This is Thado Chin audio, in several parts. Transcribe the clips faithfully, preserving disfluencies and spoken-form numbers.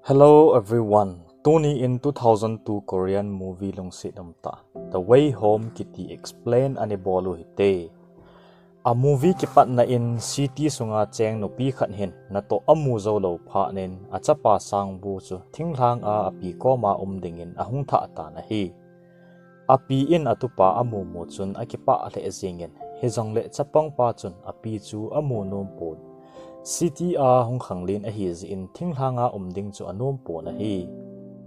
Hello everyone. Tuni in two thousand two Korean movie lungset umtah The Way Home kiti explain anei bol u hite. A movie kipatna in city sunga cheng nupi khat hin natoh amu jou lou phat in achapa Sangwoo chu thinglhang a api koma um dingin ahung thah tan ahi. Api in atupa amu mu chun akipah lheh jingin, hijongle chapangpa chun api chu amu nom pon. City a hung khanglen ahi jeh in thinglhang a um ding chu anom pon ahi.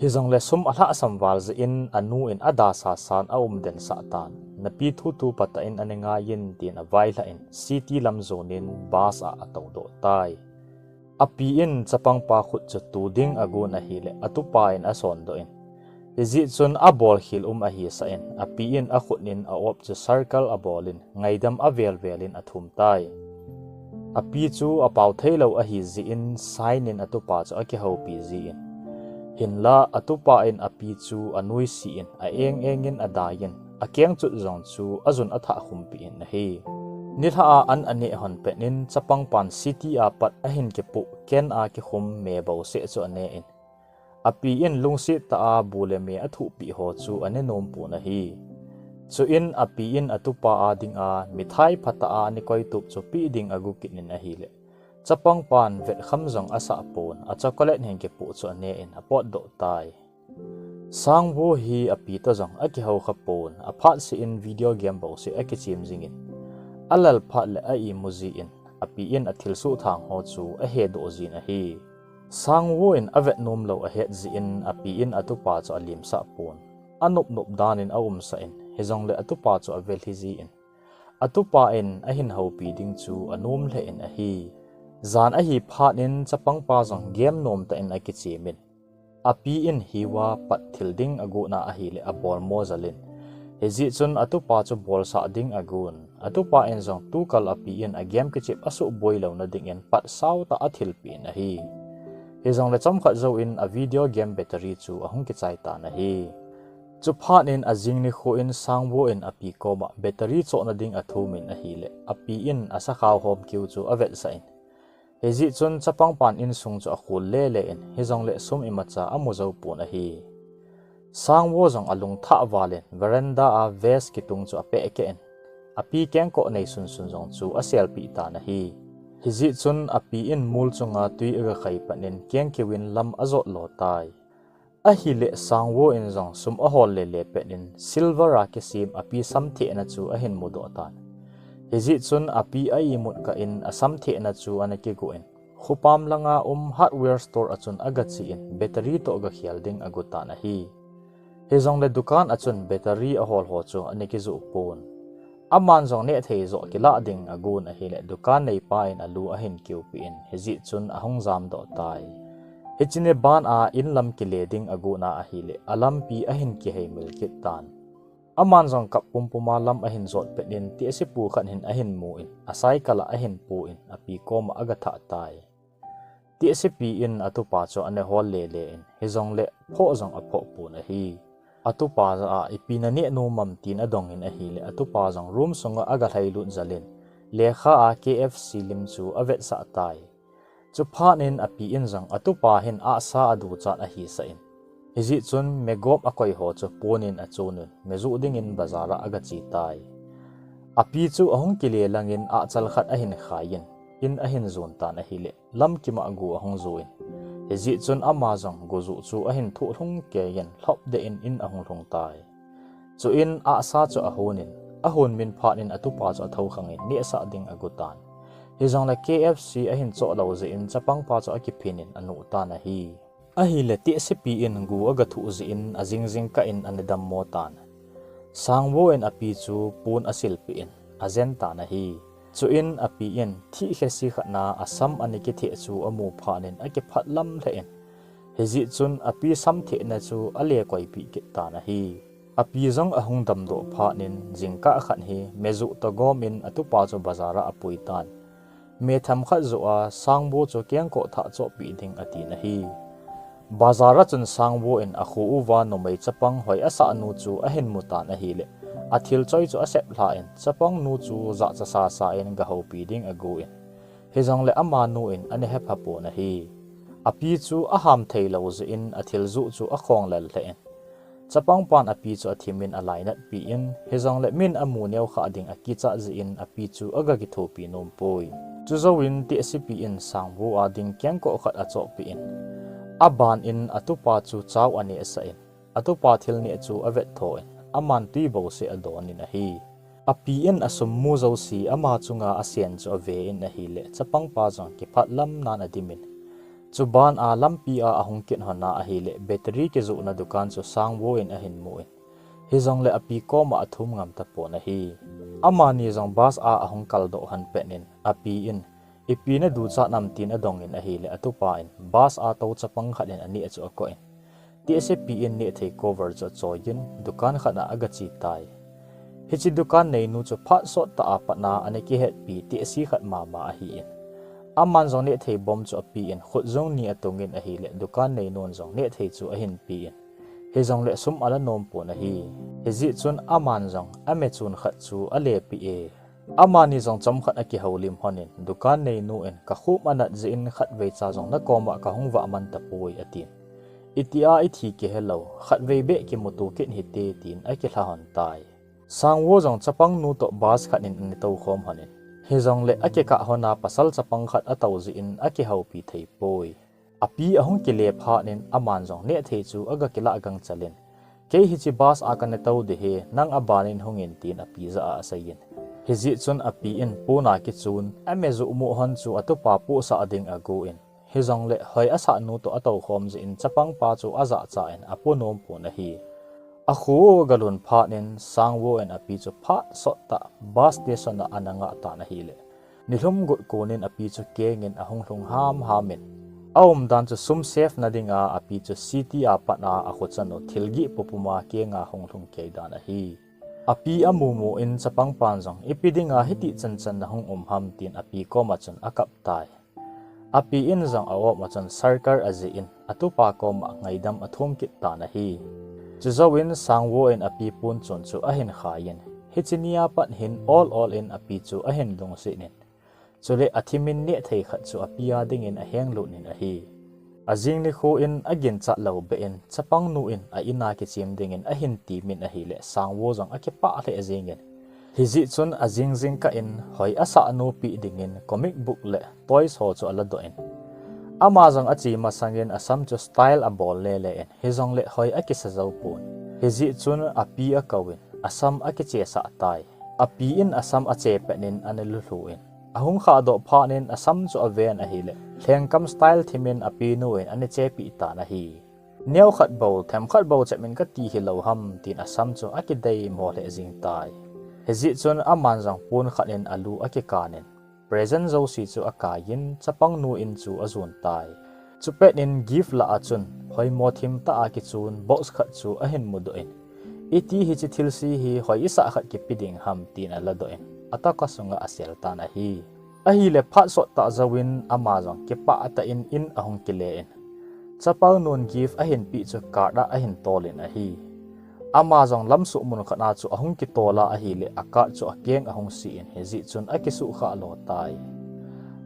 Hijongle sum alhahsam val jeh in anu in ada sasan aum den sah tan, napi thuthu patah in anei ngai in tin availhah in city lam jon in bus a atou doh tai. Api in chapangpa khut chu tu ding agon ahile atupa in ason doh in, hijeh chun abol khel um ahi sah in, api in akhut in a-op chu circle abol in ngaidam avel vel in athum tai. Api chu apao thei lou ahi jeh in sign in atupa chu akihoupi jin, hinlah atupa in api chu anuisat in a-eng eng in adai in, akeng chut jong chu ajun athah khum peh in ahi. Nilhah a an aneh hon pet in chapangpan city a pat ahin kipoh ken a kikhum me bouseh chu aneh in, api in lungset tah a bu le me athuh peh ho chu aneh nom pon ahi. Chuin api in atupa a dinga mithai phatah a aneh koi tup chu peh ding agot kit in ahile, chapangpan vetkham jong asah pon, a chocolate hin kipoh chu aneh in apotdoh tai. Sangwoo hi api toh jong akihou kha pon, aphat seh in video game bouseh akichem jingin, alal phat le a-imu jin, api in athilsoh thang ho chu ahedoh jin ahi. Sangwoo in avet nom lou ahet jeh in api in atupa chu alimsah pon, anop nop dan in aumsah in, hijongle atupa chu avelhi jin, atupa in ahin houpi ding chu anom lheh in ahi. Jan ahi phat in chapangpa jong game nom tah in akichem in, api in hiuva pat thil ding agot na ahile abol mo jal in, hijeh chun atupa chu bolsah ding agon. Atupa in jong tukal api in a game kichep asuh boi louna dingin pat sao tah athilpeh in ahi. Hijongle chomkhat jouvin a video game battery chu ahung kichai tan ahi. Chuphat in ajing nikho in Sangwoo in api koma battery chohna ding athum in ahile, api in asakhao hom kiu chu avetsah in, hijeh chun chapangpan insung chu akhol lele in, hijongle sum imacha amu jou pon ahi. Sangwoo jong alungthah val in veranda a vase kitung chu apehkeh in, api kengkoh nei sunsun jong chu aselpeh tan ahi. Hijeh chun api in mol chunga twi agakhai pat in kengkiu in lam ajot lo tai. Ahile Sangwoo in jong sum ahol lele pet in silver a kisem api samthehna chu ahin mudoh tan. Hijeh chun api a-imut kah in asamthehna chu ana kigo in, khopam langa um hardware store a chun agache in battery toh gakhel ding agot tan ahi. Hijongle dukan a chun battery ahol ho chu ana kijoh pon. Aman jong nehthei joh kilah ding agon ahile dukan neipa in alu ahin kiupeh in, hijeh chun ahung jamdoh tai. Hiche ni ban a inlam kile ding agot na ahile alampi ahin kiheimil kit tan. Aman jong kap pumpum a lam ahin jot pet in tehsepu khat hin ahin mu in, a cycle a ahin pu in, api koma agathah tai. Tehsepi in atupa chu ana hol lele in, hijongle phoh jong aphoh pon ahi. Atupa jah a, ipi naneh nom am tin adong in ahile, atupa jong room sunga agalhailut jal in, lekha a K F C lim chu avetsah tai. Chuphat in api in jong atupa hin ahsa aduchat ahisah in, hijeh chun megop akoi ho chu pon in achon un, mejoh dingin bazar a agache tai. Api chu ahung kile langin ahchal khat ahin khai in, in ahin jon tan ahile, lamkim a gu ahung ju in, hijeh chun ama jong gujuh chu ahin thohlhung kei in lhopdeh in, in ahung lhung tai. Chuin ahsa chu ahon in, ahon min phat in atupa chu athoukhang in nehsah ding agot tan. Hijongle K F C ahin choh lou jeh in chapangpa chu akiphin in anoh tan ahi. Ahile tehsepi in gu agathoh jeh in ajing jingkah in ana dammo tan. Sangwoo in api chu pon asilpeh in ajen tan ahi. Chuin api in thih khesi khat na asam ana kitheh chu amu phat in akiphat lam lheh in, hijeh chun api samthehna chu alekoipeh kit tan ahi. Api jong ahung damdoh phat in jingkah khat hi mejoh toh gom in atupa chu bazar a apui tan. Me themkhat joh a Sangwoo chu kengkoh thah chohpeh ding atin ahi. Bazar a chun Sangwoo in akho uva numei chapang hoi asah nu chu ahin mu tan ahile, athil choi chu asep lha in, chapang nu chu jachat sasa in gahoupi ding agon, hijongle amanu in ana hepha pon ahi. Api chu aham thei lou jeh in athil joh chu akhong lel lheh in. Chapang pan api chu athimin alainat pi in, hijongle min amu neo kha ding akichat jeh in api chu aga kithopi nom poi. Chujouvin tehse pi in Sangvo a ding kengkoh khat achoh pi in. Aban in atupa chu chao aneh sah in. Atupa thil neh chu avet tho in, aman tui bouseh adon in ahi. Api in asum mu jouse ama chunga asen chu ave in ahile, chapang pa jong kiphat lam nan adim in. Chuban a lampi a ahung kit hon a ahile, battery kijohna dukan chu Sangvo in ahin mu in. Hijongle api koma athum ngam tapon ahi. Amani jong bus a ahung kaldoh hon pet in, api in, ipi naduchat nam tin adong in ahile, atupa in bus a tou chapang khat in aneh chu akoh in. Tehse pi in neh thei cover chu achoi in, dukan khat a aga che tai. Hiche dukan neinu chu phat sot tah a pat a ana kihetpi tehse khat mama ahi in. Aman jong neh thei bom chu api in, khut jong ni atung in ahile, dukan neinun jong neh thei chu ahin pe in. Hijongle sum ala nom pon ahi. Hijeh chun aman jong ame chun khat chu ale pi e. Amani jong chomkhat akihoulim hon in, dukan neinu in, kakhup anat jeh in khatvei cha jong nakoma kahung vah man tapoi, atin. Itia ithi kihe lou, khatvei beh kimuto kit hite, tin akilha hon tai. Sangvo jong chapang nu toh bus khat in ana tou khom hon in. Hijongle akikah hon a pasal chapang khat atou jeh in akihoupi thei poi. Api ahung kile phat in aman jong neh thei chu aga kilah gangchel in, kei hiche bus a kana tou ding ahi, nang aban in hung in, tin api jah a asei in. Hijeh chun api in pon a kichun, ame joh mu hon chu atupa pohsah ding agon. Hijongle hoi asah nu toh atou khom jeh in chapang pa chu ajahcha in apo nom pon ahi. Akhu aga lhun phat in Sangvo in api chu phat sot tah bus station a ana ngah tan ahile. Nilhum got kon in api chu keng in ahung lhung hamham in. Aumdan chu sum save na dinga api chu city a pat a akhu chan u thil gih pupum a keng a hung lhung kei dan ahi. Api amu mu in chapang pan jong ipi dinga hiti chan chan nahung um ham, tin api koma chun akap tai. Api in jong aom a chun sarkar ajih in atupa koma ngaidam athum kit tan ahi. Chujouvin Sangvo in api pon chun chu ahin khai in, hiche nia pat hin ol ol in api chu ahin lungset in, chule athim in neh thei khat chu api a ding in aheng lut in ahi. Ajing nikho in aginchat lou beh in chapang nu in a in a kichem ding in ahin tim in ahile, Sangvo jong akipah lheh jeng in. Hijeh chun ajing jingkah in hoi asah nu peh ding in comic book le toys ho chu ala doh in. Ama jong ache masang in asam chu style abol lele in, hijongle hoi akisa jou pon. Hijeh chun api akou in, asam akichesah tai. Api in asam ache pet in ana lulhu in. Ahung khah doh phat in asam chu aven ahile, lhengkam style thim in api nu in ana chepi tan ahi. Neo khat bou, them khat bou chep in kati hilou ham, tin asam chu akidei mo lheh jing tai. Hijeh chun aman jong pon khat in alu akikan in, present jouse chu akai in, chapang nu in chu ajon tai. Chupet in gift lah a chun, hoimo thim tah a kichun box khat chu ahin mudoh in, iti hiche thilse hi hoi isah khat kipe ding ham, tin ala doh in, atoka sunga asel tan ahi. Ahile phat sot tah jouvin ama jong kipah tah in in ahung kile in. Chapang nun gift ahin peh chu card a ahin tol in ahi. Ama jong lamsuh mun khat a chu ahung kitol a ahile, a card chu akeng ahung si in, hijeh chun akisuh khah lo tai.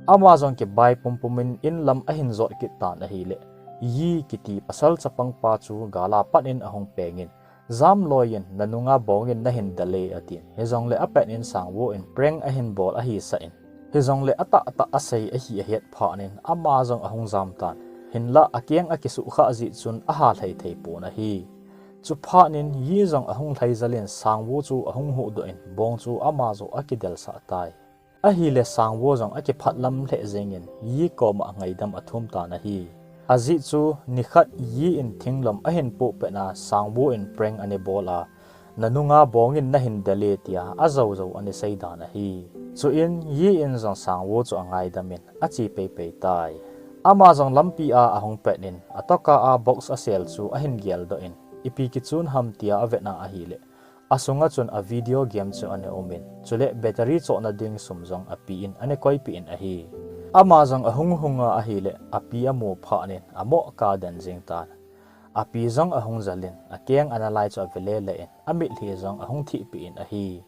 Ama jong kibai pumpum in in lam ahin jot kit tan ahile, Yi kiti pasal chapang pa chu gal a pat in ahung peng in, jam loi in, nanunga bong in nahin del e, atin. Hijongle apet in Sangvo in prank ahin bol ahi sah in. Hijongle atahtah asei ahi ahet phat in ama jong ahung jam tan. Hinlah akeng akisuh khah jeh chun aha lhai thei pon ahi. Chuphat in Yi jong ahung lhai jel in Sangvo chu ahung huhdoh in bong chu ama joh akidel sah tai. Ahile Sangvo jong akiphat lam lheh jeng in Yi koma ngaidam athum tan ahi. Ajeh chu nikhat Yi in thinglom ahin poh pet a Sangvo in prank ana bol a, nanunga bong in nahin del e tia ajou jou ana sei dan ahi. Chuin Yi in jong Sangvo chu angaidam in ache peipei tai. Ama jong lampi a ahung pet in atoka a box asel chu ahin geldoh in ipi kichun ham tia avet na ahile, asunga chun a video game chu ana um in, chule battery chohna ding sum jong api in ana koipeh in ahi. Ama jong ahung hung a ahile, api amu phat in amoh kaden jeng tan. Api jong ahung jel in, akeng ana lai chu ave lele in, amitlhi jong ahung thihpeh in ahi.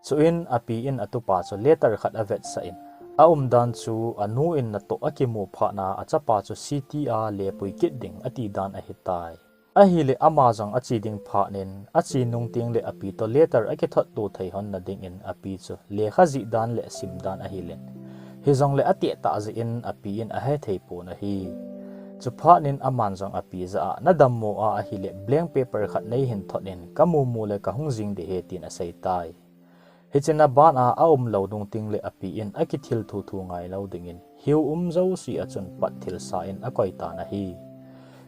Chuin api in atupa chu letter khat avetsah in, Aumdan chu anu in natoh akimu phat na achapa chu city a lepui kit ding ati dan ahitai. Ahile ama jong ache ding phat in, ache nung tengle api toh letter akithot to thei hon na dingin api chu lekha jih dan le sim dan ahile, hijongle ateh tah jeh in api in ahethei pon ahi. Chuphat in aman jong api jah a, nadammo a ahile blank paper khat neihin thot in, kamumu le kahung jing ding ahi, tin aseitai. Hichea ban a aumlou nung tengle api in akithil thuthu ngailou dingin hiu um jouse a chun pat thilsa in akoitan ahi.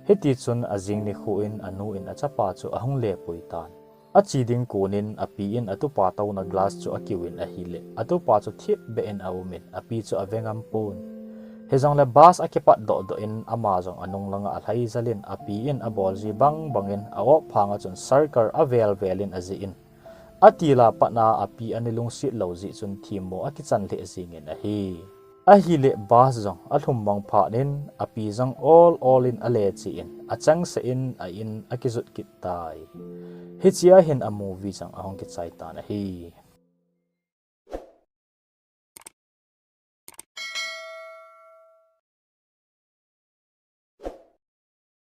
Hitichun ajing nikho in anu in achapa chu ahung lepui tan. Ache ding kon in api in atupa touna glass chu akiu in ahile, atupa chu thipbeh in aum in api chu ave ngam pon. Hijongle bus akipat dohdoh in ama jong anung langa alhai jel in api in abol ji bangbang in a-op phang a chun circle avel vel in ajih in, atila pat na api ana lungset lou jeh chun themmo akichan lheh jengin ahi. Ahile bus jong alhum mang phat in api jong ol ol in ale che in, achangseh in a-in akijot kit tai. Hichea hin a movie jong ahung kichai tan ahi.